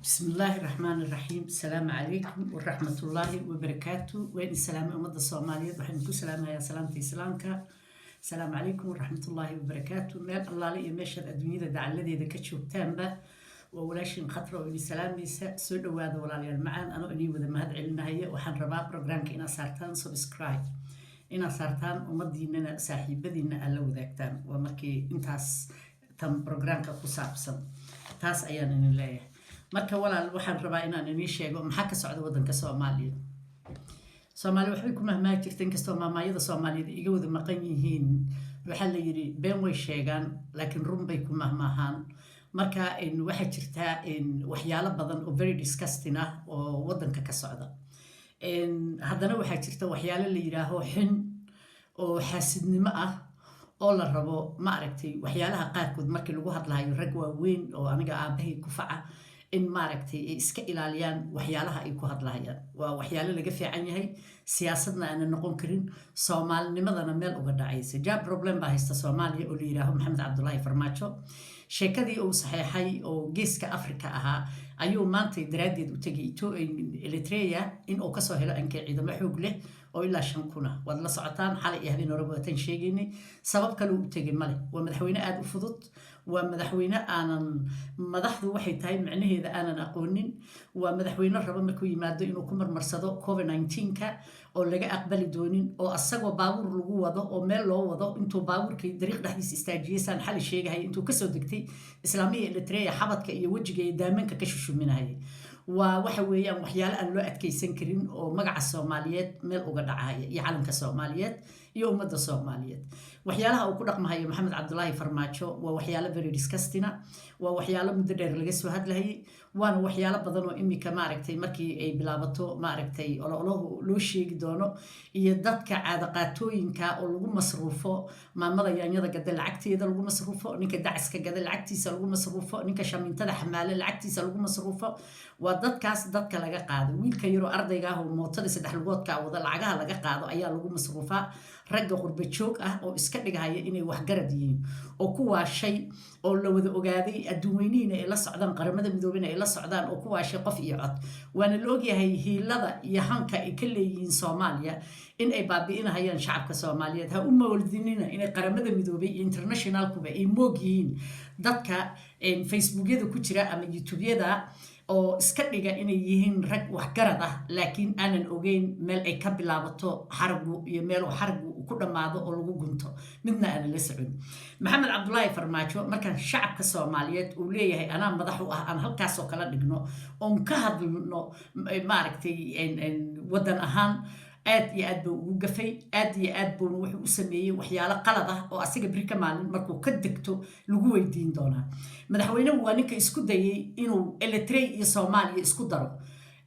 بسم الله الرحمن الرحيم. السلام عليكم ورحمة الله وبركاته. وين السلام أمد الصومالية؟ waxaynu ku salaamayaa salaamta islaamka. Asalaamu calaykum waraxmatullaahi wabarakaatu. Meel allaale iyo meeshaad adduunyada dacaladeeda ka joogtaanba, waa walaashin Khatra oo idin salaamaysa. Soo dhawaada, walaalayaal macaan. Anoo idin wada mahad celinahaya, waxaan rabaa programka inaad saartaan subscribe, inaad saartaan ummadiinana, saaxiibadiina aad la wadaagtaan. Waa markii intaas tan programka ku saabsan, taas ayaan idin leeyahay. Marka walaal, waxaan rabaa inaan inii sheego maxaa ka socda waddanka Soomaaliya. Soomaaliya waxbay ku mahmaahi jirta, inkastoo maamaayada Soomaaliyeed iga wada maqan yihiin. Waxaa la yidhi, been way sheegaan laakiin run bay ku mahmaahaan. Marka waxaa jirtaa waxyaalo badan oo very disgusting ah oo waddanka ka socda. Haddana waxaa jirta waxyaalo la yidhaaho xin oo xaasidnimo ah oo la rabo, ma aragtay, waxyaalaha qaarkood markii lagu hadlahayo rag waaweyn oo aniga aabahay ku faca in, maaragtay, ay iska ilaaliyaan waxyaalaha ay ku hadlahayaan. Waa waxyaalo laga fiican yahay, siyaasadna aanan noqon karin, soomaalinimadana meel uga dhacaysa. Ja problem baa haysta Soomaaliya oo la yidhaaho Maxamed Cabdulaahi Farmaajo. Sheekadii uu saxeexay oo Geeska Africa ahaa ayuu maanta daraaddeed u tegay Eritrea in uu kasoo helo ankay ciidamo xoog leh oo ilaa 5,000 ah. Waad la socotaan, xalay iyo habeen hore waatan sheegaynay. Sabab kale u tegay male. Waa madaxweyne aada u fudud, waa madaxweyne aanan madaxdu waxay tahay micnaheeda aanan aqoonin. Waa madaxweyne rabo markuu yimaado inuu ku marmarsado COVID 19-ka oo laga aqbali doonin, oo asagoo baabuur lagu wado oo meel loo wado intuu baabuurkii dariiq dhexdiisa istaajiyey, saan xali sheegahaya, intuu kasoo degtay islaamihii Eritrea xabadka iyo wejiga iyo daamanka ka shushuminahayay. Waa waxa weeyaan waxyaalo aan loo adkeysan karin oo magaca Soomaaliyeed meel uga dhacaya iyo calanka Soomaaliyeed iyo ummadda Soomaaliyeed. Waxyaalaha uu ku dhaqmahayo Maxamed Cabdulaahi Farmaajo waa waxyaalo very disgusting ah, waa waxyaalo muddo dheer laga soo hadlahayay, waana waxyaalo badan oo imika, maaragtay, markii ay bilaabato, maaragtay, ololohu loo sheegi doono iyo dadka caadaqaatooyinka oo lagu masruufo maamada yaanyada gada lacagteeda lagu masruufo, ninka dacaska gada lacagtiisa lagu masruufo, ninka shamiintada xamaale lacagtiisa lagu masruufo. Waa dadkaas dadka laga qaado. Wiilka yaroo ardayga ah oo mootada saddex lugoodka wada lacagaha laga qaado ayaa lagu masruufaa. Ragga qurba joog ah oo iska dhigahaya inay waxgarad yihiin oo ku waashay oo la wada ogaaday, adduun weynihiina ay la socdaan, Qaramada Midoobena ay la socdaan, oo ku waashay qof iyo cod. Waana la ogyahay hiilada iyo hanka ay ka leeyihiin Soomaaliya in ay baabi'inahayaan shacabka Soomaaliyeed. Ha u mawaldinina inay Qaramada Midoobay iyo internationalkuba ay moog yihiin. Dadka Facebookyada ku jira ama YouTubeyada oo iska dhiga inay yihiin rag waxgarad ah laakiin aanan ogeyn meel ay ka bilaabato xaragu iyo meel uu xaragu ku dhammaado oo lagu gunto midna aanan la socon. Maxamed Cabdulaahi Farmaajo markaan shacabka Soomaaliyeed uu leeyahay anaa madax u ah, aan halkaasoo kala dhigno oon ka hadlno, maaragtay, waddan ahaan aad iyo aad buu ugu gafay, aad iyo aad buuna wuxuu u sameeyey waxyaalo qalad ah oo asiga beri ka maalin markuu ka degto lagu weydiin doonaa. Madaxweynuhu waa ninka isku dayey inuu Eritrea iyo Soomaaliya isku daro.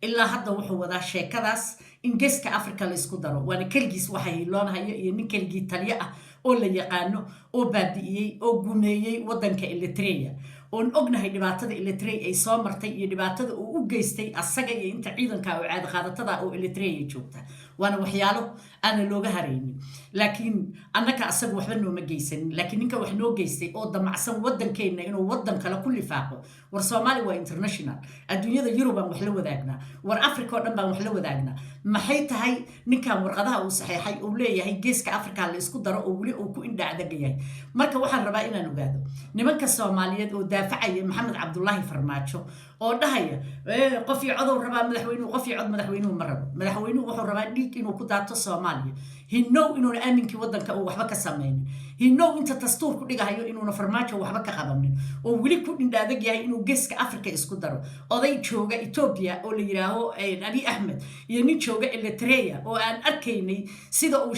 Ilaa hadda wuxuu wadaa sheekadaas in Geeska Africa la isku daro. Waana keligiis waxa hiiloonhayo iyo nin keligii talyo ah oo la yaqaano oo baabi'iyey oo gumeeyey waddanka Eritrea, oon ognahay dhibaatada Eritrea ay soo martay iyo dhibaatada uu u geystay asaga iyo inta ciidanka oo caadaqaadatada oo Eritrea joogta. Waana waxyaalo aanan looga haraynin, laakiin annaka asaga waxba nooma geysanin. Laakiin ninka wax noo geystay oo damacsan waddankeenna inuu waddan kale ku lifaaqo. War Soomaali waa international, adduunyada Yurub baan wax la wadaagnaa, war Africa oo dhan baan wax la wadaagnaa. Maxay tahay ninkan warqadaha uu saxeexay uu leeyahay Geeska Africa la isku daro oo weli uu ku indhaacdaga yahay? Marka waxaan rabaa inaan ogaado nimanka Soomaaliyeed oo daafacaya Maxamed Cabdulaahi Farmaajo oo dhahaya qof iyo codow rabaa madaxweynuhu. Qof iyo cod madaxweynuhu ma rabo. Madaxweynuhu wuxuu rabaa dhiig inuu ku daato Soomaaliya. Hinow inuuna aaminkii waddanka uu waxba ka samaynin, hinow inta dastuur ku dhigahayo inuuna Farmaajo waxba ka qabanin, oo weli ku dhindhaadag yahay inuu Geeska Africa isku daro. Oday jooga Etoobiya oo la yidhaaho Abiy Axmed iyo nin jooga Eritrea oo aan arkaynay sida uu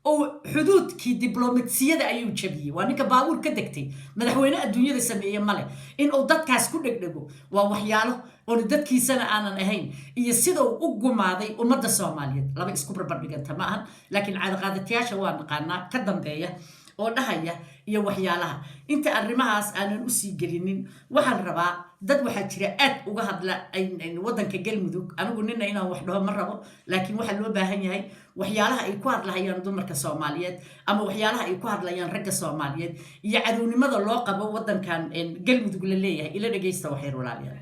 oo xuduudkii diblomaasiyada ayuu jabiyey. Waa ninka baabuur ka degtay. Madaxweyne adduunyada sameeye male in uu dadkaas ku dhegdhego. Waa waxyaalo oona dadkiisana aanan ahayn iyo sida uu u gumaaday ummadda Soomaaliyeed laba isku barbardhiganta ma ahan. Laakiin caadaqaadatayaasha waa naqaanaa ka dambeeya oo dhahaya iyo waxyaalaha. Inta arrimahaas aanan usii gelinin, waxaan rabaa dad waxaa jira aad uga hadla waddanka Galmudug. Anigu nina inaan wax dhaho ma rabo, laakiin waxaa loo baahan yahay waxyaalaha ay ku hadlahayaan dumarka Soomaaliyeed ama waxyaalaha ay ku hadlayaan ragga Soomaaliyeed iyo cadownimada loo qabo waddankan Galmudug la leeyahay. Ila dhegeysta waxyar, walaalayaal.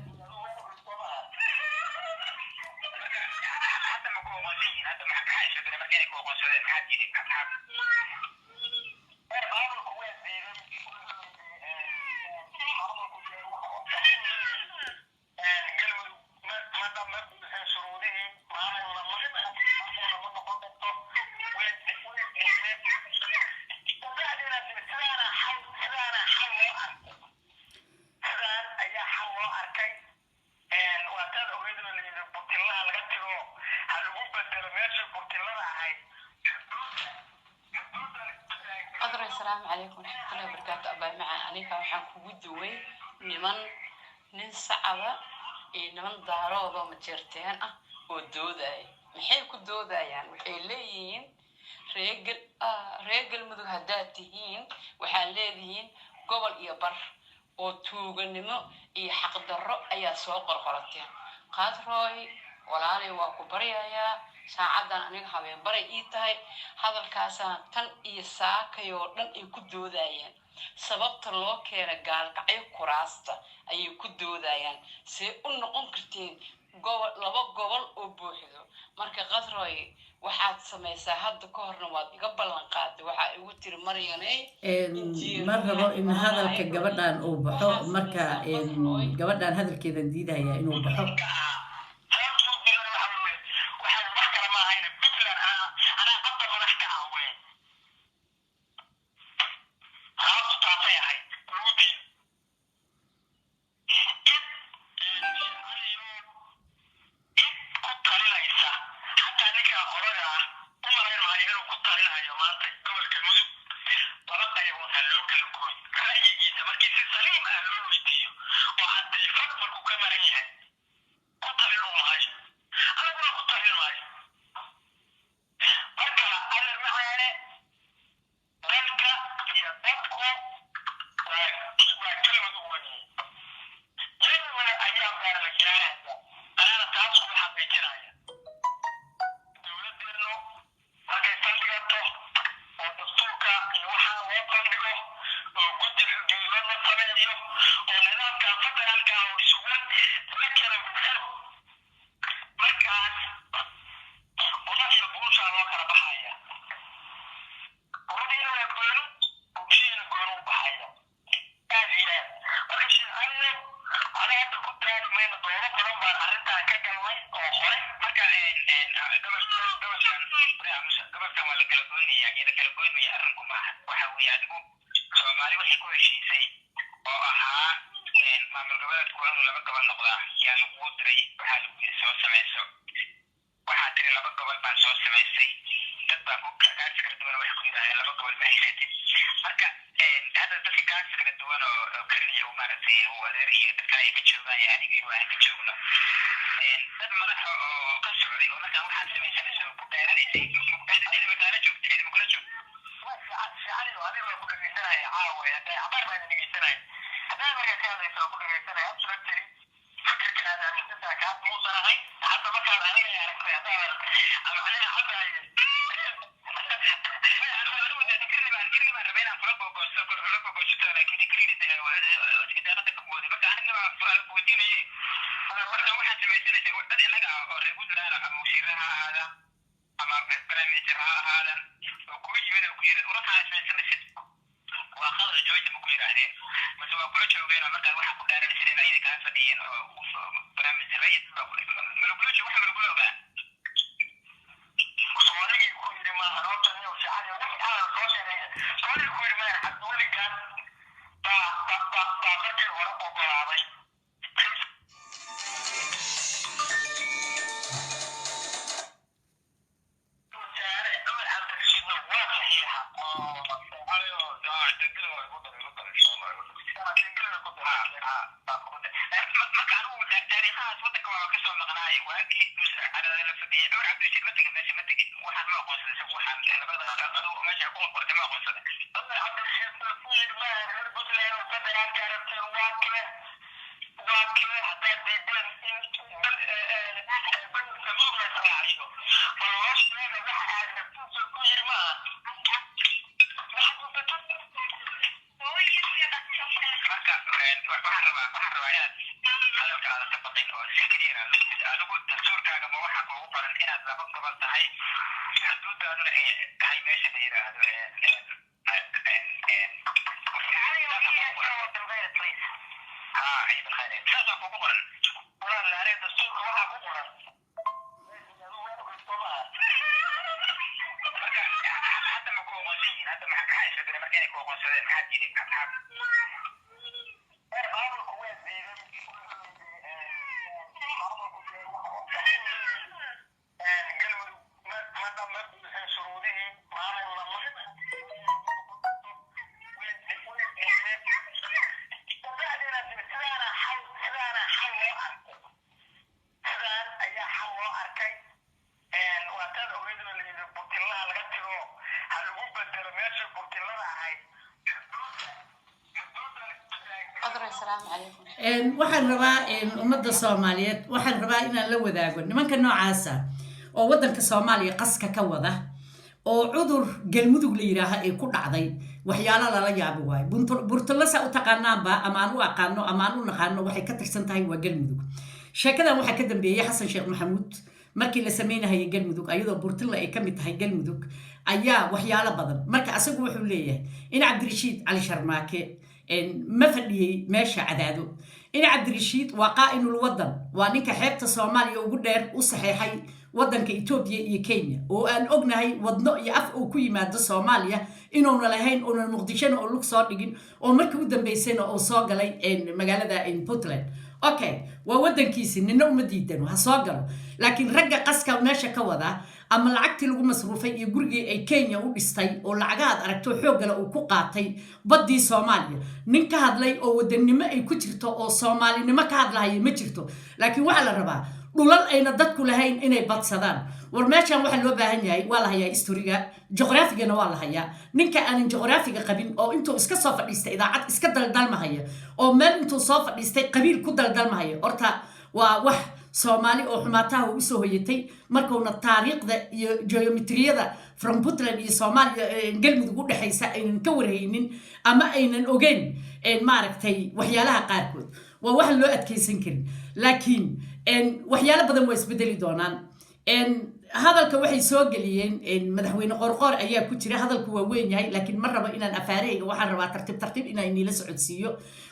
Asalaamu calaykum waraxmatullahi wabarakaatu. Abaa maca, aniga waxaan kugu duway niman, nin sacada iyo niman daaroodoo majeerteen ah oo doodaya. Maxay ku doodayaan? Waxay leeyihiin reer reer Galmudug haddaad tihiin, waxaad leedihiin gobol iyo bar oo tuuganimo iyo xaqdarro ayaa soo qorqorateen. Qaadrooy, walaalay, waa ku baryayaa. Saacaddan aniga habeen baray ii tahay. Hadalkaasaan tan iyo saakayoo dhan ay ku doodayaan. Sababta loo keena Gaalkacyo kuraasta ayay ku doodayaan. See u noqon kartiin gobol, laba gobol oo buuxdo? Marka Qadroy, waxaad samaysaa, hadda ka horna waad iga ballan qaaday, waxaa igu tiri Maryaney. Ma rabo in hadalka gabadhan uu baxo. Marka gabadhan hadalkeedan diidaya inuu baxo. Sababta u diidan waxa weeye, waxa wax kale ma ahayne, Puntland anaa hadda madax ka ah wey. Sababtu taasay ahayd lagu diiday cid cid ku talinaysa. Xataa ninka odaga ah u malayn maayo inuu ku talinayo maanta gobolka Mudug laba qaybood ha loo kala gooy. Ra'yigiisa markii si saliim ah loo weydiiyo oo cadiifad markuu ka maran yahay, ku talin uu mahayo, aniguna ku talin maayo. Marka adeer macaane, dalka iyo dadku waa Galmudug weeye. Yaduna ayaa baana la gaaraya, anaana taas ku xaqiijinaya. Dowladeennu markay saldhigato oo dastuurka iyo waxaa loo saldhigo oo guddi xuduudood la sameeyo oo nidaamka federaalka oo isugan la kala gufo, markaas buna iyo buushaa loo kala baxaya. Bunadiina waa gooni, buushiina gooni u baxaya, aad iyo aad. Marka Sheekh ana hadda ku daali mayno, doodo badan baan arrintan ka galnay oo hore. Marka gobolkan waa la kala goynaya iyo la kala goynmaya arrinku maaha. Waxa weeye, adigu Soomaali waxay ku heshiisay oo ahaa maamul goboleedku waa inuu laba gobol noqdaa yaa lagugu diray. Waxaa lagu yiri soo samayso, waxaa tiri laba gobol baan soo samaysay. Dad baa ku kaa fikra duwan, waxay ku yidhahdeen laba gobol ma haysatid. Marka hadda dadka kaa fikra duwan oo keliya uu maaragtay uu adeer iyo dad kale ay ka joogaan iyo aniga iyo aan ka joogno, dad madaxa oo ka socday oo markaa waxaad samaysanayso ku dhaaranaysay, cidi makaala joogta, cidi makula joogto. Fiican, adiga waa ku dhegeysanaya caawa, hadda cabaar baan dhegeysanaya. Haddaa markaa ka hadlaysa waa ku dhegeysanaya. Absolutely, fikirka aad aaminsantaha kaas muusan ahayn. Hadda markaad aniga aragtay haddaadan ama aniga hadda Kirli baan rabay inaan kula googoosto, kula googoosto, laakiin kirli iska daaqada ka booday. Marka aniga baa su'aal ku weydiinaye. Marka waxaad samaysanaysaa dad innaga ah oo reer Puntland ah, ama wasiirra ha ahaada ama prime minister ha ahaadan, oo kugu yimid oo ku yidhi waxaa samaysanaysid waa qalad, jooja, ma ku yidhaahdeen mase waa kula joogeen? Oo markaa waxaa ku dhaaranaysid in ayada kaa fadhiyeen oo prime minister rayid ma lagula joog, waxa ma lagula ogaa? Soomaaligii ku yidhi maaha horta nin fiican wixii aanan soo sheegay. Soomaaligii ku yidhi maaha, Cabdiweligaan baa markii hore ogolaaday. Wasaare Cumar Cabdirashiidna waa saxiixa. Marka anigu taariikhahaas waddanka waa kasoo maqnaaye, waagii cadaalada la fadhiyay Cumar Cabdirashiid ma tegin meesha, ma tegin. Waxaan ma aqoonsada isagu, waxaan labada adigu meesha ku qortay ma aqoonsada. Cumar Cabdirashiid ku yidhi maaha, reer Puntland oo federaalka aragteen waa kee, waa kee haddaad diideen in gobolka Mudug la israaciyo, bal loo sheega waxa aad rabtiisa ku yidhi maaha. Ma xasuusatid? Marka waxaan rabaa inaad hadalka aadan ka baqin oo si clear ah adigu dastuurkaaga ma waxaa kuugu qoran inaad laba gobol tahay, xuduudaaduna ay tahay meesha la yidhaahdo? Ha saasaa kuugu qoran? Walaal, aniga dastuurka waxaa ku qoran. Marka hadda ma ku aqoonsan yihiin? Hadda maxaa isbedelay marka inay ku aqoonsadeen? Maxaa diiday? Maxaa Maamulku waa diiday. Maamulku Galmudug ma buuxin shuruudihii maamulna ma Asalaamu calaykum. Waxaan rabaa ummadda Soomaaliyeed, waxaan rabaa inaan la wadaago nimanka noocaasa oo waddanka Soomaaliya qaska ka wada oo cudur Galmudug la yidhaaha ay ku dhacday. Waxyaalo lala yaabo waayo. Burtulasa u taqaanaanba ama aan u aqaano ama aan u naqaano, waxay ka tirsan tahay waa Galmudug. Sheekadan waxaa ka dambeeyey Xasan Sheekh Maxamuud. Markii la sameynahayay Galmudug, ayadoo Burtilla ay ka mid tahay Galmudug, ayaa waxyaalo badan. Marka asagu wuxuu leeyahay in Cabdirashiid Cali Sharmaake ma fadhiyey meesha Cadaado. In Cabdirashiid waa qaa'inul wadan, waa ninka xeebta Soomaaliya ugu dheer u saxeexay waddanka Etoobiya iyo Kenya, oo aan ognahay wadno iyo af uu ku yimaado Soomaaliya inuuna lahayn, uunan Muqdishona oo lug soo dhigin, oo markii u dambeysayna uu soo galay magaalada Puntland. Okay, waa waddankiisi, nina uma diidano ha soo galo, laakiin ragga qaska meesha ka wada ama lacagtii lagu masruufay iyo gurigii ay Kenya u dhistay oo lacagahaad aragto xooggale uu ku qaatay baddii Soomaaliya, nin ka hadlay oo wadannimo ay ku jirto oo soomaalinimo ka hadlahaya ma jirto. Laakiin waxaa la rabaa dhulal ayna dadku lahayn inay badsadaan. War meeshan waxaa loo baahan yahay waa la hayaa, historyga, juqraafigana waa la hayaa. Ninka aanan juqraafiga qabin oo intuu iska soo fadhiistay idaacad iska daldalmahaya oo meel intuu soo fadhiistay qabiil ku daldalmahaya, horta waa wax Soomaali oo xumaataha usoo hoyatay. Markuuna taariikhda iyo geometriyada from Puntland iyo Soomaaliya, Galmudug u dhexaysa aynan ka warhaynin ama aynan ogeyn, maaragtay, waxyaalaha qaarkood waa waxaan loo adkeysan karin. Laakiin waxyaalo badan waa isbedeli doonaan. Hadalka waxay soo geliyeen madaxweyne Qorqoor ayaa ku jira. Hadalku waa weyn yahay, laakiin ma rabo inaan afaarahayga, waxaan rabaa tartiib tartiib inaan iniila socodsiiyo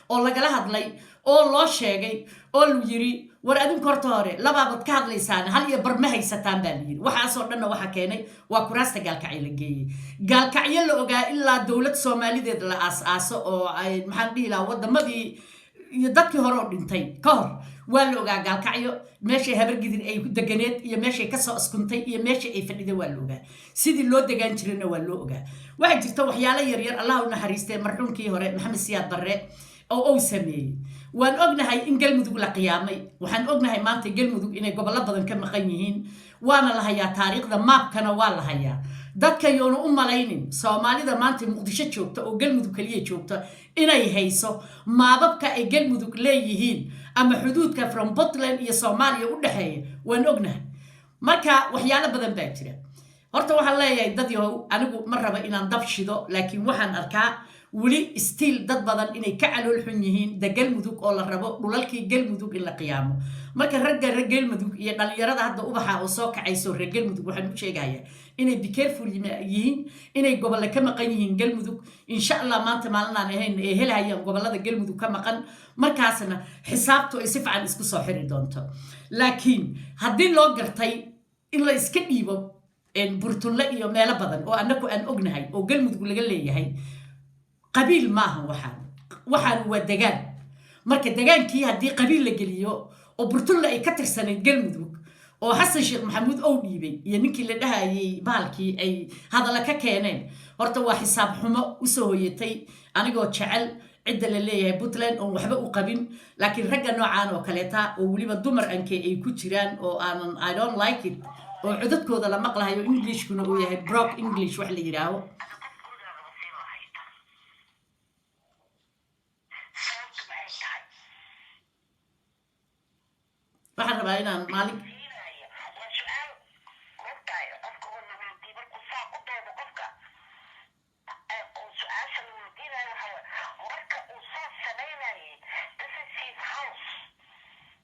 oo lagala hadlay oo loo sheegay oo lu yiri: "War adinku horta hore labaabaad ka hadlaysaan, hal iyo bar ma haysataan," baa la yiri. Waxaasoo dhanna waxa keenay waa kuraasta Gaalkacyo la geeyey. Gaalkacyo la ogaa ilaa dowlad Soomaalideed la aas-aaso oo ay, maxaan dhihi lahaa, wadamadii iyo dadkii hore oo dhintay ka hor waa la ogaa Gaalkacyo meeshay Habargidir ay ku deganeed iyo meeshay kasoo askuntay iyo meesha ay fadhiday waa la ogaa. Sidii loo degaan jirana waa loo ogaa. Waxaa jirta waxyaalo yaryar, Allah u naxariistay marxuumkii hore Maxamed Siyaad Barre oo uu sameeyey. Waan ognahay in Galmudug la qiyaamay. Waxaan ognahay maanta Galmudug inay gobollo badan ka maqan yihiin. Waana la hayaa taariikhda, maabkana waa la hayaa. Dadka yoona u malaynin Soomaalida maanta Muqdisho joogta oo Galmudug kaliya joogta inay hayso maababka ay Galmudug leeyihiin ama xuduudka from Puntland iyo Soomaaliya u dhexeeya. Waan ognahay. Marka waxyaalo badan baa jira. Horta waxaan leeyahay, dad yahow, anigu ma raba inaan dab shido, laakiin waxaan arkaa weli still dad badan inay ka calool xun yihiin de Galmudug oo la rabo dhulalkii Galmudug in la qiyaamo. Marka ragga reer Galmudug iyo dhalinyarada hadda ubaxa oo soo kacayso reer Galmudug, waxaan u sheegayaa inay be careful yihiin, inay gobolle ka maqan yihiin Galmudug. Insha Allah maanta maalinaan ahayn ay helhayaan gobollada Galmudug ka maqan, markaasna xisaabtu ay si fiican isku soo xiri doonto. Laakiin haddii loo gartay in la iska dhiibo Burtunle iyo meelo badan oo annagu aan ognahay oo Galmudug laga leeyahay, qabiil maaha waxaan, waxaan waa degaan. Marka degaankii haddii qabiil la geliyo oo Burtunle ay ka tirsanayd Galmudug oo Xasan Sheekh Maxamuud ou dhiibay iyo ninkii la dhahayay bahalkii ay hadalla ka keeneen, horta waa xisaab xumo usoo hoyatay. Anigoo jecel cidda la leeyahay Puntland oon waxba u qabin, laakiin ragga noocaan oo kaleeta oo weliba dumar anke ay ku jiraan oo aanan, I don't like it, oo codadkooda la maqlahayo, Englishkuna uu yahay broken English wax la yidhaaho. Ada qof gurigaagaba siin lahayd, sababtu maxay tahay? Waxaan rabaa inaan maalin Siinaya waa su-aal mogtahay qofka oo la weydiiye markuu saa ku doodo qofka oo su-aasha la weydiinayo waxa waye, marka uu saa samaynayay, this is his house,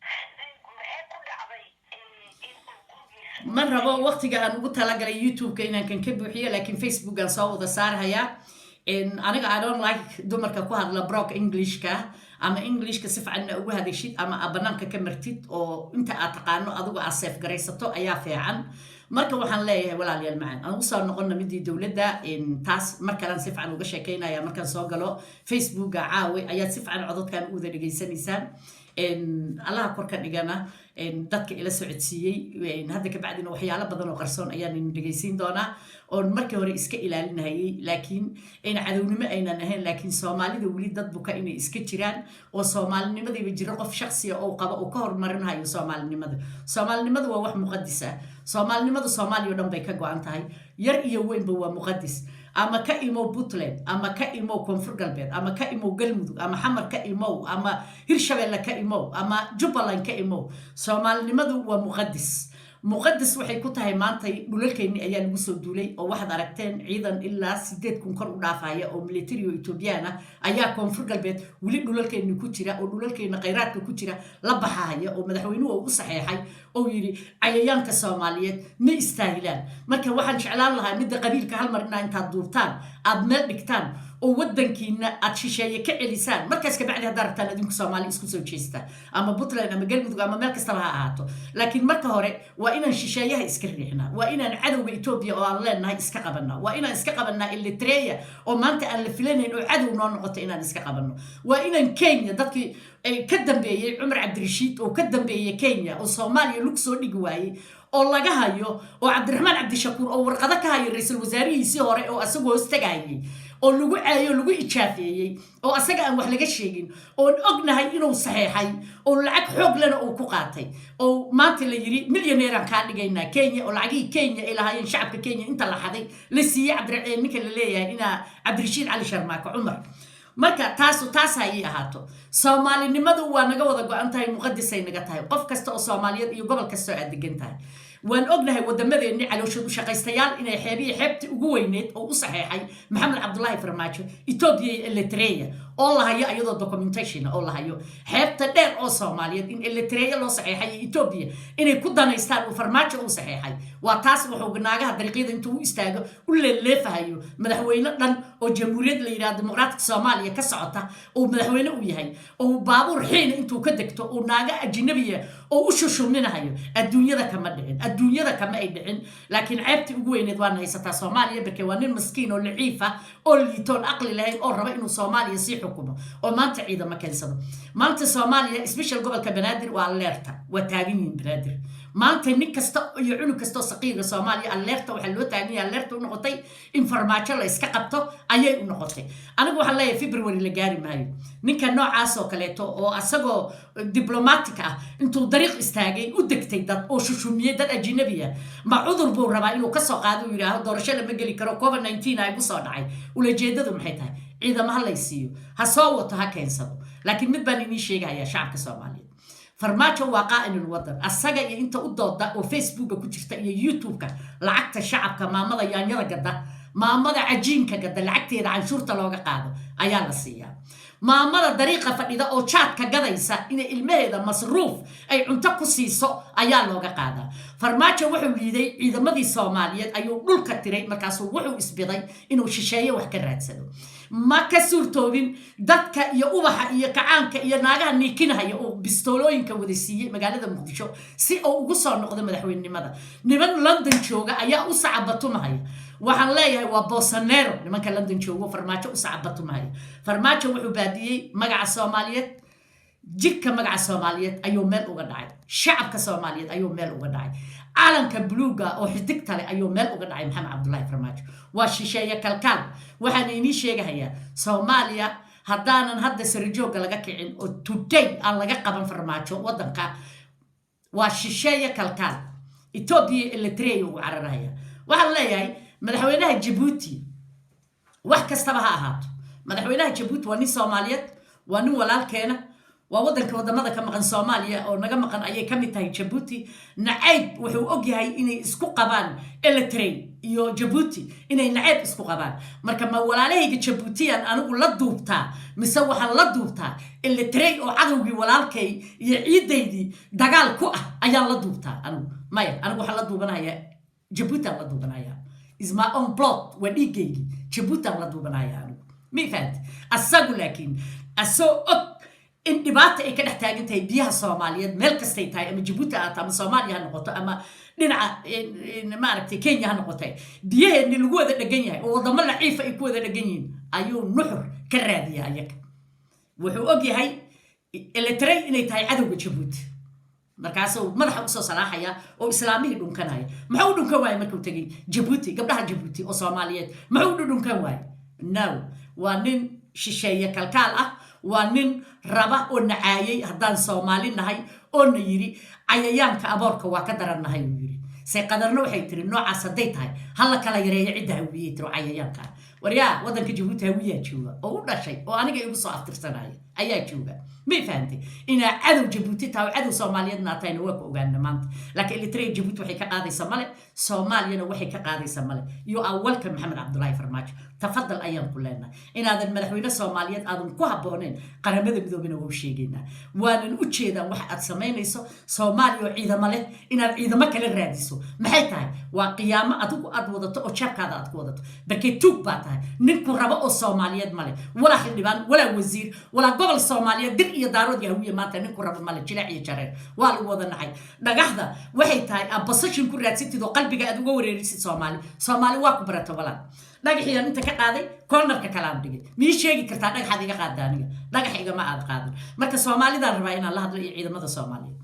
maxay ku dhacday in uu gurigiisa Ma rabo waqtiga aan ugu talagalay YouTube-ka inaan kan ka buuxiyo, laakiin Facebookan soo wada saarhayaa. Aniga I don't like dumarka ku hadla broken Englishka ama Englishka si fiicanna ugu hadashid ama aad banaanka ka martid oo inta aad taqaano adigu aad seef garaysato ayaa fiican. Marka waxaan leeyahay, walaalayaal macaan, aan usoo noqono midii dowladda. Taas mar kalean si fiican uga sheekeynaya. Markaan soo galo Facebooka caawi ayaad si fiican cododkan u wada dhegaysanaysaan. Allaha korka dhigana dadka ila socodsiiyey. Hadda kabacdina waxyaalo badan oo qarsoon ayaan idin dhegaysiin doonaa oon markii hore iska ilaalinayay, laakiin cadownimo aynan ahayn, laakiin Soomaalida weli dad buka inay iska jiraan oo soomaalinimadiiba jiro qof shaksiya oo qaba uu ka horumarinayo soomaalinimada. Soomaalinimadu waa wax muqadis ah. Soomaalinimadu Soomaaliya o dhan bay ka go-an tahay, yar iyo weynba waa muqadis. Ama ka imow Puntland, ama ka imow Koonfur Galbeed, ama ka imow Galmudug, ama Xamar ka imow, ama Hirshabeelle ka imow, ama Jubbaland ka imow, Soomaalinimadu waa muqadis. Muqadas waxay ku tahay maantay dhulalkeenni ayaa lagu soo duulay, oo waxaad aragteen ciidan ilaa 8000 kor u dhaafaya oo military oo Etoobiyaan ah ayaa Koonfur Galbeed weli dhulalkeenni ku jira, oo dhulalkeenna khayraadka ku jira la baxahaya, oo madaxweynuhu uu u saxeexay oo yidhi cayayaanka Soomaaliyeed ma istaahilaan. Marka waxaan jeclaan lahaa midda qabiilka hal mar inaa intaad duubtaan aad meel dhigtaan oo waddankiina aad shisheeye ka celisaan. Markaas kabacdi haddaa rabtaan adinku Soomaali isku soo jeesta, ama Puntland ama Galmudug ama meel kastaba ha ahaato, laakiin marka hore waa inaan shisheeyaha iska riixnaa, waa inaan cadowga Etoobiya oo aan leenahay iska qabanaa, waa inaan iska qabanaa Eritrea oo maanta aan la filanayn oo cadow noo noqoto inaan iska qabanno, waa inaan Kenya, dadkii ka dambeeyey Cumar Cabdirashiid oo ka dambeeyey Kenya oo Soomaaliya lug soo dhigi waayey oo laga hayo, oo Cabdiraxmaan Cabdishakuur oo warqado ka hayo ra-iisul wasaarihiisii hore oo asagoo hoostagayay oo lagu caayo oo lagu ijaafeeyey oo asaga aan wax laga sheegin, oon ognahay inuu saxeexay oo lacag xoog lena uu ku qaatay, oo maanta la yidhi milyaneeraan kaa dhigaynaa Kenya, oo lacagihii Kenya ay lahaayeen shacabka Kenya inta la xaday la siiyey Cabdi ninka la leeyahay inaa Cabdirashiid Cali Sharmaako Cumar. Marka taasu taas ha ii ahaato. Soomaalinimadu waa naga wada go-an tahay, muqadisay naga tahay, qof kasta oo Soomaaliyeed iyo gobol kasta oo aad degan tahay. Waan ognahay wadamadeennii calooshood u shaqaystayaal inay xeebihii, xeebtii ugu weyneyd oo u saxeexay Maxamed Cabdulaahi Farmaajo Etoobiya iyo Eritrea, oo la hayo iyadoo documentation oo la hayo, xeebta dheer oo Soomaaliyeed in Eritrea loo saxeexay iyo Etoobiya inay ku danaystaan uu Farmaajo u saxeexay. Waa taas wuxuu naagaha dariiqyada intuu u istaago u leeleefahayo. Madaxweyne dhan oo jamhuuriyad la yidhahdo Dimuqraatika Soomaaliya ka socota oo madaxweyne uu yahay, oo baabuur xiina intuu ka degto oo naaga ajnabiya oo u shushuminahayo, adduunyada kama dhicin, adduunyada kama ay dhicin. Laakiin ceebtii ugu weyneed waana haysataa Soomaaliya, barke waa nin maskiin oo laciif ah oo liitoon aqli lahayn oo raba inuu Soomaaliya sii xukumo oo maanta ciidamo keensado. Maanta Soomaaliya, special gobolka Banaadir, waa alert-a, waa taagan yihiin Banaadir. Maanta nin kasta iyo cunug kasta oo saqiira Soomaaliya alert-a waxaa loo taagan yahay, alert-a u noqotay in Farmaajo la iska qabto ayay u noqotay. Anigu waxaan leeyahay February la gaari maayo. Ninka noocaas oo kaleeto oo asagoo diplomatic ah intuu dariiq istaagay u degtay dad oo shushumiyey dad ajnabi ah, ma cudur buu rabaa inuu kasoo qaado uu yidhaaho doorasho lama geli karo, COVID-19 a igu soo dhacay? Ulajeedadu maxay tahay? Ciidamo ha lay siiyo, ha soo wato, ha keensado. Laakiin mid baan idiin sheegahayaa, shacabka Soomaaliyeed: Farmaajo waa qaa'inul wadan. Asaga iyo inta u dooda oo Facebooka ku jirta iyo YouTube-ka, lacagta shacabka, maamada yaanyada gadda, maamada cajiinka gadda, lacagteeda canshuurta looga qaado ayaa la siiyaa. Maamada dariiqa fadhida oo jaadka gadaysa inay ilmaheeda masruuf ay cunto ku siiso ayaa looga qaadaa. Farmaajo wuxuu liiday ciidamadii Soomaaliyeed ayuu dhulka tiray. Markaasuu wuxuu isbiday inuu shisheeye wax ka raadsado. Ma ka suurtoobin. Dadka iyo ubaxa iyo kacaanka iyo naagaha niikinahaya oo bistoolooyinka wada siiyey magaalada Muqdisho si uu ugu soo noqdo madaxweynenimada, niman London jooga ayaa u sacabatumahaya. Waxaan leeyahay waa bosanero nimanka London joogo Farmaajo u sacabatumahaya. Farmaajo wuxuu baabiyey magaca Soomaaliyeed, jidhka magaca Soomaaliyeed ayuu meel uga dhacay, shacabka Soomaaliyeed ayuu meel uga dhacay, calanka buluuga oo xidigta leh ayuu meel uga dhacay. Maxamed Cabdullaahi Farmaajo waa shisheeye kalkaal. Waxaana inii sheegahayaa, Soomaaliya haddaanan hadda sarijoogga laga kicin oo today aan laga qaban Farmaajo waddanka, waa shisheeye kalkaal. Etoobiya, Eritrea ugu cararaya. Waxaan leeyahay madaxweynaha Jabuuti, wax kastaba ha ahaato, madaxweynaha Jabuuti waa nin Soomaaliyeed, waa nin walaalkeena, waa waddanka wadamada ka maqan Soomaaliya oo naga maqan ayay ka mid tahay Jabuuti. Nacayb wuxuu og yahay inay isku qabaan Eritrea iyo Jabuuti, inay nacayb isku qabaan. Marka ma walaalahayga Jabuutiyan anigu la duubtaa, mise waxaan la duubtaa Eritrea oo cadowgii walaalkay iyo ciidaydii dagaal ku ah ayaan la duubtaa anigu? Maya, anigu waxaan la duubanayaa Jabuuti aan la duubanaya. Is my own blood, waa dhiiggaygii, Jabuuti aan la duubanaya anigu, mi fahanti? Asagu laakiin asoo og in dhibaata ay ka dhex taagan tahay biyaha Soomaaliyeed meel kastay tahay, ama Jabuuti ahaato, ama Soomaaliya ha noqoto, ama dhinaca maaragtay Kenya ha noqotay, biyaheenni lagu wada dhegan yahay oo wadamo laciifa ay ku wada dhegan yihiin ayuu nuxur ka raadiya. Ayaga wuxuu og yahay Eritrea inay tahay cadowga Jabuuti. Markaasuu madaxa usoo salaaxaya oo islaamihii dhunkanaya. Muxuu u dhunkan waayey markuu tegey Jabuuti? Gabdhaha Jabuuti oo Soomaaliyeed muxuu u dhunkan waayey? No, waa nin shisheeye kalkaal ah, waa nin raba oo nacaayay haddaan Soomaali nahay oo na yidhi cayayaanka aboorka waa ka darannahay uu yidhi. Say Qadarna waxay tiri, noocaas hadday tahay, hala kala yareeyo cidda Hawiyey tiro cayayaanka ah. Waryaa, waddanka Jabuuti Hawiyaa jooga oo u dhashay oo aniga igu soo aftirsanaya ayaa jooga. May fahantay inaa cadow Jabuuti tahay oo cadow Soomaaliyeedna tahayna? Waa ku ogaana maanta. Laakiin Eritrea Jabuuti waxay ka qaadaysa male, Soomaaliyana waxay ka qaadaysa male. You are welcome, Maxamed Cabdulaahi Farmaajo, tafadal ayaan ku leenahay. Inaadan madaxweyne Soomaaliyeed aadan ku habbooneyn, Qaramada Midoobena waa u sheegaynaa, waanan u jeedaan waxa aad samaynayso. Soomaaliya oo ciidamo leh inaad ciidamo kala raadiso maxay tahay? Waa qiyaamo adigu aad wadato oo jeebkaada aad ku wadato. Barkee tuug baa tahay. Ninku rabo oo Soomaaliyeed male, walaa xildhibaan, walaa wasiir, walaa gobol Soomaaliyeed, Dir iyo Daarood iyo Hawiye maanta ninku rabo male. Jilaac iyo jareer waa lagu wada nacay. Dhagaxda waxay tahay aad position ku raadsatid oo qalbiga aad uga wareerisid Soomaali. Soomaali waa ku barata, walaal. Dhagaxiiyaan inta ka qaaday, cornerka kalaan dhigay. Mii sheegi kartaa dhagaxaad iga qaada? Aniga dhagax igama aad qaadan. Marka Soomaalidaan rabaa inaan la hadlo iyo ciidamada Soomaaliyeed.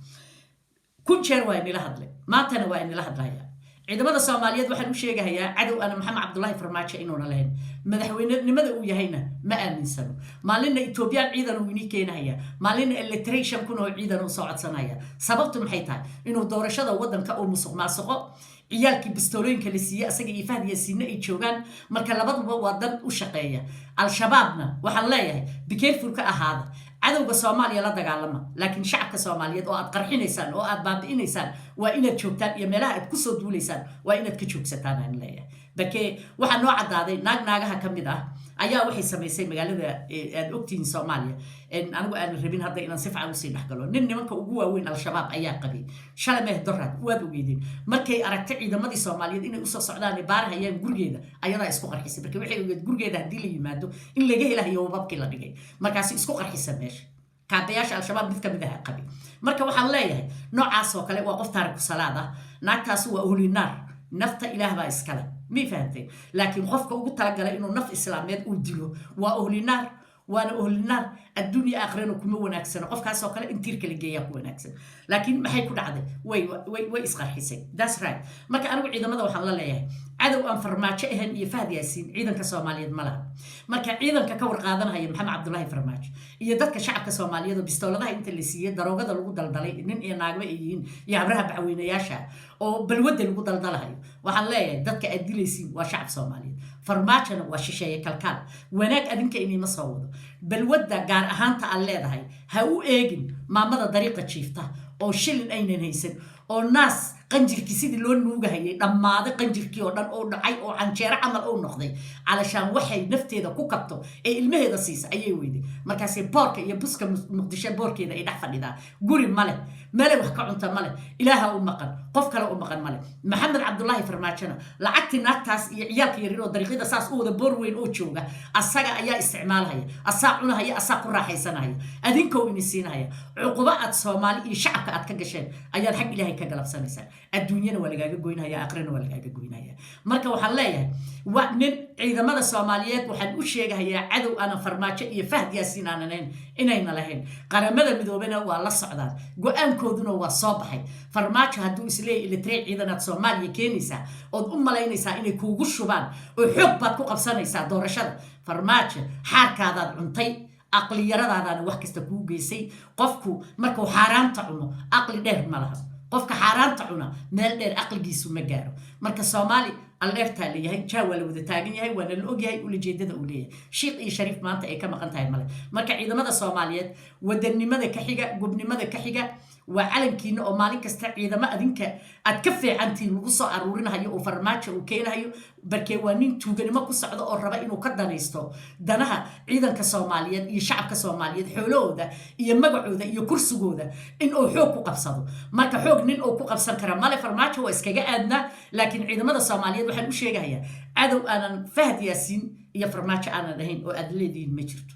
Kun jeer waa inila hadlay, maantana waa inila hadlaya. Ciidamada Soomaaliyeed waxaan u sheegahayaa, cadow ana Maxamed Cabdulaahi Farmaajo inuuna lahayn, madaxweynenimada uu yahayna ma aaminsano. Maalinna Etoobiyaan ciidan uu inii keenahaya, maalinna Eritrea 5000 oo ciidan uu soo codsanaya. Sababtu maxay tahay? Inuu doorashada waddanka uu musuq maasuqo, ciyaalkii bistoolooyinka la siiyey asaga iyo Fahd Yaasiinne ay joogaan. Marka labaduba waa dad u shaqeeya Al-Shabaabna. Waxaan leeyahay, be careful ka ahaada cadowga Soomaaliya, la dagaalama, laakiin shacabka Soomaaliyeed oo aad qarxinaysaan oo aad baabi'inaysaan waa inaad joogtaan, iyo meelaha aad kusoo duulaysaan waa inaad ka joogsataan aan leeyahay. Bakee waxaa noo caddaaday, naag naagaha ka mid ah ayaa waxay samaysay magaalada aad ogtihiin Soomaaliya. Anigu aanan rabin hadda inaan si fiican usii dhexgalo. Nin nimanka ugu waaweyn Al-Shabaab ayaa qabay shalay meh doraad, waad ogeydeen. Markay aragtay ciidamadii Soomaaliyeed inay usoo socdaan, baarahayaan gurigeeda, ayadaa isku qarxisay. Marka waxay ogeed gurigeeda haddii la yimaado in laga helahayo wababkii la dhigay. Markaasi isku qarxisa meesha. Kaabayaasha Al-Shabaab mid kamid ah qabay. Marka waxaan leeyahay, noocaas oo kale waa qof taariku salaad ah. Naagtaasi waa ohlinaar, nafta Ilaah baa iskale, may fahamteen? Laakiin qofka ugu talagalay inuu naf islaameed uu dilo waa ohlinaar, waana ohlinaar, adduunya aakhirana kuma wanaagsano. Qofkaasoo kale in tiirka la geeyaa ku wanaagsan. Laakiin maxay ku dhacday? Way isqarxisay, that's right. Marka anigu ciidamada waxaan la leeyahay, cadow aan Farmaajo ahayn iyo Fahd Yaasiin ciidanka Soomaaliyeed ma laha. Marka ciidanka ka warqaadanaya Maxamed Cabdulaahi Farmaajo iyo dadka shacabka Soomaaliyeed oo bistooladaha inta la siiyey daroogada lagu daldalay, nin iyo naagba ay yihiin, iyo habraha bacweynayaasha oo balwadda lagu daldalahayo, waxaan leeyahay, dadka aad dilaysiin waa shacab Soomaaliyeed. Farmaajona waa shisheeye kalkaal, wanaag adinka inima soo wado. Balwadda gaar ahaanta aad leedahay ha u eegin maamada dariiqa jiifta oo shilin aynan haysan, oo naas qanjirkii sidii loo nuugahayay dhammaaday, qanjirkii oo dhan oo dhacay oo canjeero camal uu noqday. Calashaan waxay nafteeda ku kabto ee ilmaheeda siisa ayay weyday. Markaasay boorka iyo buska Muqdisho boorkeeda ay dhex fadhidaa. Guri male, meelay wax ka cunta male, Ilaaha u maqan, qof kale u maqan male. Maxamed Cabdulaahi Farmaajona lacagtii naagtaas iyo ciyaalka yaryar oo dariiqyada saas u wada boor weyn oo jooga asaga ayaa isticmaalhaya, asaa cunahaya, asaa ku raaxaysanahaya, adinkow ini siinahaya. Cuqubo aad Soomaali iyo shacabka aad ka gasheen ayaad xag Ilaahay ka galabsanaysaan. Adduunyana waa lagaaga goynaya, aqrina waa lagaaga goynaya. Marka waxaan leeyahay, wa nin ciidamada Soomaaliyeed waxaan u sheegahayaa, cadow aanan Farmaajo iyo Fahd Yaasiin aanan inayna lahayn. Qaramada Midoobena waa la socdaan, go-aankooduna waa soo baxay. Farmaajo hadduu isleeyahy Eritrea ciidanaad Soomaaliya keenaysaa ood u malaynaysaa inay kuugu shubaan oo xoog baad ku qabsanaysaa doorashada, Farmaajo, xaarkaadaad cuntay, aqliyaradaadaana wax kasta kuu geysay. Qofku markuu xaaraanta cuno aqli dheer ma laha. Qofka xaaraanta cuna meel dheer aqligiisu ma gaaro. Marka Soomaali alleertaa leeyahay, jaa waa la wada taagan yahay, waana la ogyahay ulajeedada uu leeyahay. Shiikh iyo shariif maanta ay ka maqan tahay male. Marka ciidamada Soomaaliyeed, wadanimada ka xiga, gobnimada ka xiga, waa calankiina oo maalin kasta ciidamo adinka aad ka fiicantiin lagu soo aruurinahayo oo Farmaajo uu keenahayo. Barkee waa nin tuuganimo ku socdo oo raba inuu ka danaysto danaha ciidanka Soomaaliyeed iyo shacabka Soomaaliyeed, xoolahooda iyo magacooda iyo kursigooda in uu xoog ku qabsado. Marka xoog nin uu ku qabsan kara male. Farmaajo waa iskaga aadnaa. Laakiin ciidamada Soomaaliyeed waxaan u sheegahayaa, cadow aanan Fahd Yaasiin iyo Farmaajo aanan ahayn oo aad leedihiin ma jirto.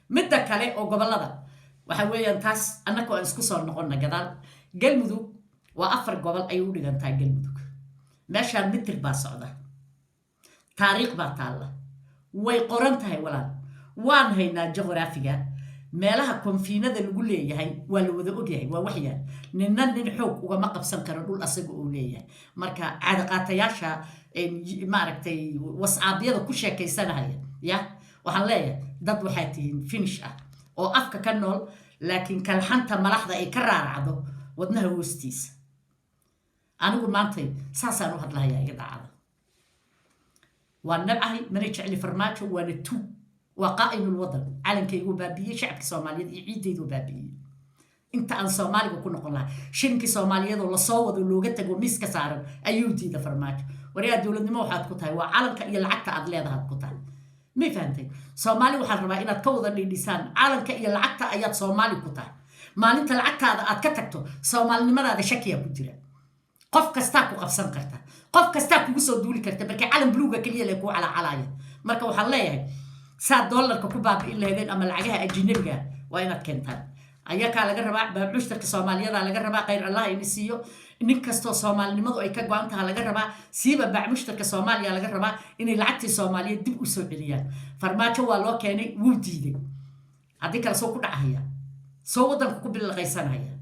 Midda kale oo gobolada waxa weeyaan, taas annaka aan isku soo noqonna gadaal. Galmudug waa afar gobol ayay u dhigantaa Galmudug. Meeshaan mitir baa socda, taariikh baa taalla, way qoran tahay, walaal. Waan haynaa juqraafiga meelaha konfiinada lagu leeyahay, waa la wada ogyahay, waa waxyaal ninna nin xoog ugama qabsan karo dhul asaga uu leeyahay. Marka caadaqaatayaasha, maaragtay, WhatsAppyada ku sheekaysanahaya ya, waxaan leeyahay, dad waxaa tihiin finish ah oo afka ka nool, laakiin kalxanta malaxda ay ka raaracdo wadnaha hoostiisa. Anigu maantay saasaan u hadlahayaa, iga daacada. Waa nabcahay, mana jecli Farmaajo, waana tuug, waa qaa'inul wadan. Calankaygu baabiiyey, shacabka Soomaaliyeed iyo ciiddaydu baabiiyey. Inta aan Soomaaliga ku noqon lahaa, shilinkii Soomaaliyeed oo lasoo wado, looga tago miiska saaran, ayuu diida Farmaajo. Waryaa, dowladnimo waxaad ku tahay waa calanka iyo lacagta aad leedahaad ku tahay. May fahantay? Soomaali waxaan rabaa inaad ka wada dhidhisaan, calanka iyo lacagta ayaad Soomaali ku tahay. Maalinta lacagtaada aad ka tagto, soomaalinimadaada shakiyaa ku jira. Qof kastaa ku qabsan karta, qof kastaa kugu soo duuli karta, marka calan buluuga keliya le kuu calacalaya. Marka waxaan leeyahay, saad doolarka ku baabi'in lahaydeen ama lacagaha ajinabiga waa inaad keentaan. Ayakaa laga rabaa, mushtarka Soomaaliyada laga rabaa. Khayr Allah ini siiyo. Nin kastoo soomaalinimadu ay ka go-an taha laga rabaa, siiba bacmushtarka Soomaaliya laga rabaa inay lacagtii Soomaaliyeed dib u soo celiyaan. Farmaajo waa loo keenay, wuu diiday. Haddii kale soo ku dhacahaya, soo waddanka ku bilaqaysanaya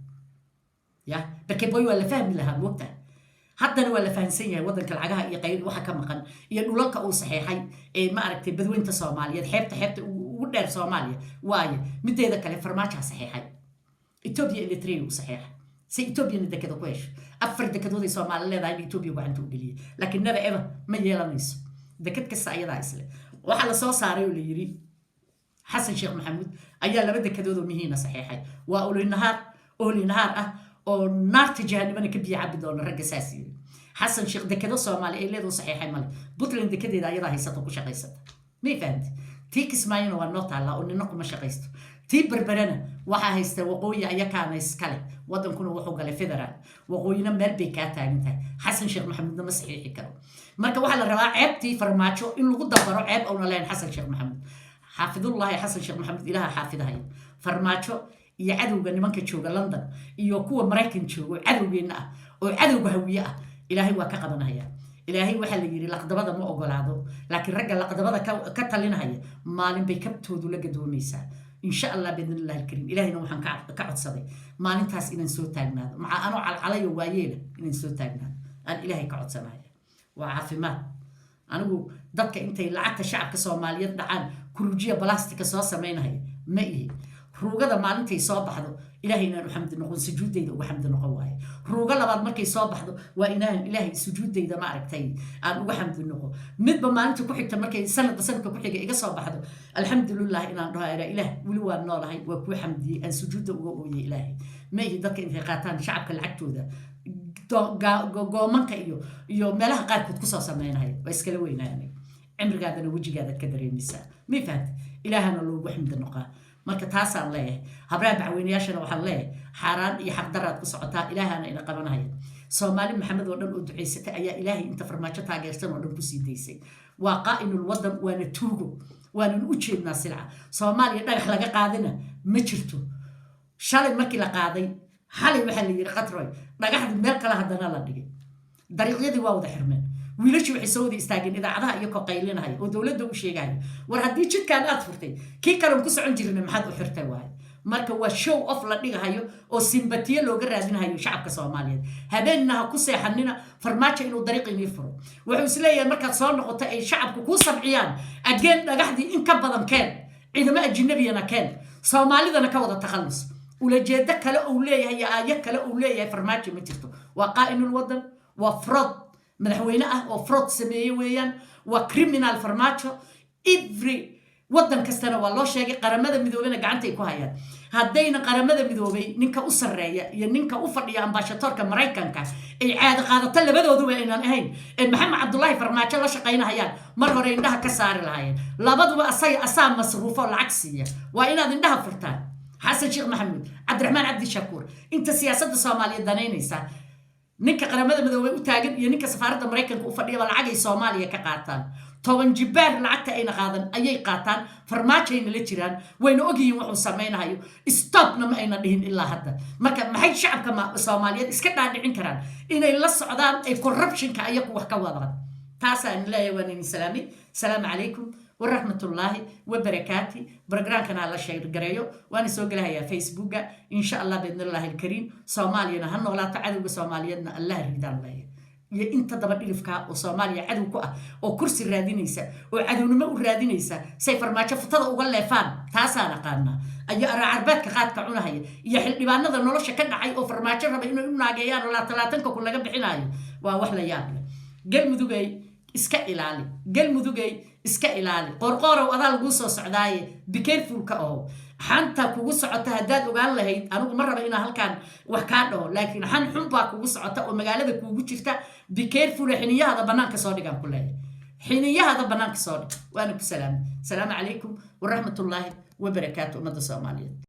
ya barkeboy waa la fahmi lahaa, moogtahay? Haddana waa la fahamsan yahay waddanka lacagaha iyo qayb waxa ka maqan iyo dhulalka uu saxeexay ee, ma aragtay, badweynta Soomaaliyeed, xeebta ugu dheer Soomaaliya waayo. Mideeda kale, Farmaajaa saxeexay Etoobiya, Eritrea u saxeexay si Etoobiyana dekeda ku hesho. Afar dekedood ay Soomaali leedahay in Etoobiya gacanta u geliyay, laakiin never ever ma yeelanayso. Deked kasta ayadaa isle. Waxaa la soo saaray oo la yiri Xasan Sheekh Maxamuud ayaa laba dekedood oo mihiina saxeexay. Waa olinahaar, olinahaar ah oo naarta jahanimana ka biyo cabi doona ragga saas yiri. Xasan Sheekh dekedo Soomaali ay leedu saxeexay male. Puntland dekedeeda ayadaa haysata, ku shaqaysata. May fahamti? Tii Kismaayona waa noo taallaa oo nina kuma shaqaysto. Tii Berberena waxaa haysta Waqooyi, ayakaana iskale. Wadankuna wuxuu galay federaal, Waqooyina meel bay kaa taagan tahay. Xasan Sheekh Maxamuudna ma saxiixi karo. Marka waxaa la rabaa ceebtii Farmaajo in lagu dabaro ceeb ouna lahayn Xasan Sheekh Maxamuud. Xaafidullahi Xasan Sheekh Maxamuud, Ilaha xaafidahaya. Farmaajo iyo cadowga nimanka jooga London iyo kuwa Maraykan jooga oo cadowgeenna ah oo cadowga Hawiye ah, Ilaahay waa ka qabanaya. Ilaahay waxaa la yidhi laqdabada ma ogolaado, laakiin ragga laqdabada ka talinahaya maalin bay kabtoodu la gadoomaysaa, insha Allah, biidn illahi alkariim. Ilahayna waxaan ka codsaday maalintaas inaan soo taagnaado, maca anoo calcalayo waayeela inaan soo taagnaado aan Ilaahay ka codsanaya. Waa caafimaad. Anigu dadka intay lacagta shacabka Soomaaliyeed dhacaan kurujiya balastika soo samaynahaya ma ihi. Ruugada maalintay soo baxdo, Ilaahay inaan u xamdi noqon, sujuuddayda uga xamdi noqon waaye. Ruugo labaad markay soo baxdo, waa inaan Ilaahay sujuuddayda, ma aragtay, aan uga xamdi noqo. Midba maalinta ku xigta, markay sanadba sanadka ku xiga iga soo baxdo, alxamdulilah inaan dhaho, ira Ilaah, weli waa noolahay, waa kuu xamdiyey, aan sujuudda uga ooyey Ilaahay. Ma ihi dadka intay qaataan shacabka lacagtooda goomanka iyo meelaha qaarkood kusoo sameynaya. Waa iskala weynaanay. Cimrigaadana wejigaadaad ka dareemaysaa. May fahamta? Ilaahana loogu xamdi noqaa. Marka taasaan leeyahay. Habraha bacweynayaashana waxaan leeyahay, xaaraan iyo xaqdaraad ku socotaa, Ilaahana ina qabanaya. Soomaali Maxamed oo dhan oo ducaysatay ayaa Ilaahay inta Farmaajo taageersan oo dhan kusii daysay. Waa qaa'inul wadan, waana tuugo, waanan u jeednaa silca. Soomaaliya dhagax laga qaadina ma jirto. Shalay markii la qaaday, xalay waxaa la yidhi qatroy dhagaxdii meel kale haddana la dhigay. Dariiqyadii waa wada xirmeen. Wiilashii waxay soo wada istaageen idaacadaha iyakoo qaylinahaya oo dowladda u sheegaya, war haddii jidkaan aad furtay, kii kalen ku socon jirina maxaad u xirtay waaye? Marka waa show off la dhigahayo oo sympathy looga raadinahayo shacabka Soomaaliyeed. Habeenna ha ku seexanina Farmaajo inuu dariiq inii furo. Wuxuu isleeyahay markaad soo noqoto ay shacabku kuu sabciyaan, ageen dhagaxdii in ka badan keen, ciidamo ajinabiyana keen, Soomaalidana ka wada takhallus. Ulajeedo kale uu leeyahay iyo aayo kale uu leeyahay Farmaajo ma jirto. Waa qaa'inul wadan, waa fraud, madaxweyne ah oo fraud sameeye weeyaan, waa criminal Farmaajo. Every waddan kastana waa loo sheegay, Qaramada Midoobena gacantay ku hayaan. Haddayna Qaramada Midoobay ninka u sarreeya iyo ninka u fadhiya ambassadorka Maraykanka ay caado qaadato, labadooduba aynan ahayn ee Maxamed Cabdullaahi Farmaajo la shaqaynahayaan, mar hore indhaha ka saari lahaayeen. Labaduba asaga asaa masruufo lacag siiya. Waa inaad indhaha furtaan, Xasan Sheekh Maxamuud, Cabdiraxmaan Cabdishakuur, inta siyaasadda Soomaaliya danaynaysa. Ninka Qaramada Midoobay u taagan iyo ninka safaaradda Maraykanka u fadhiyaba lacagay Soomaaliya ka qaataan. 10 jibaar lacagta ayna qaadan ayay qaataan. Farmaajayna la jiraan, wayna ogyihiin wuxuu samaynahayo. Stopna ma ayna dhihin ilaa hadda. Marka maxay shacabka Soomaaliyeed iska dhaadhicin karaan inay la socdaan ay corruptionka ayaku wax ka wadaan? Taasaan leeyahay. Waan idin salaamay. Asalaamu calaykum waraxmatullaahi wabarakaati. Programkana la sheergareeyo, waana soo gelahayaa Facebooka, insha Allah, biidnillahi alkariim. Soomaaliyana ha noolaato, cadowga Soomaaliyeedna Allah ridaan leeyahay. Iyo inta daba dhilifkaa oo Soomaaliya cadow ku ah oo kursi raadinaysa oo cadownimo u raadinaysa say Farmaajo futada uga leefaan, taasaan aqaanaa. Ayo araacarbeedka qaadka cunahaya iyo xildhibaanada nolosha ka dhacay oo Farmaajo raba inay u naageeyaan oo 20-ka kun laga bixinayo, waa wax la yaab leh. Galmudugay, iska ilaali. Galmudugay, iska ilaali. Qoorqoorow, adaa laguu soo socdaaye, be careful ka oo xanta kugu socota haddaad ogaan lahayd. Anigu ma raba inaa halkaan wax kaa dhaho, laakiin xan xun baa kugu socota oo magaalada kuugu jirta. Be careful, xiniyahada bannaanka soo dhigaan ku leeyahay, xiniyahada bannaanka soo dhig. Waana ku salaamay. Asalaamu calaykum waraxmatullaahi wabarakaatu, ummadda Soomaaliyeed.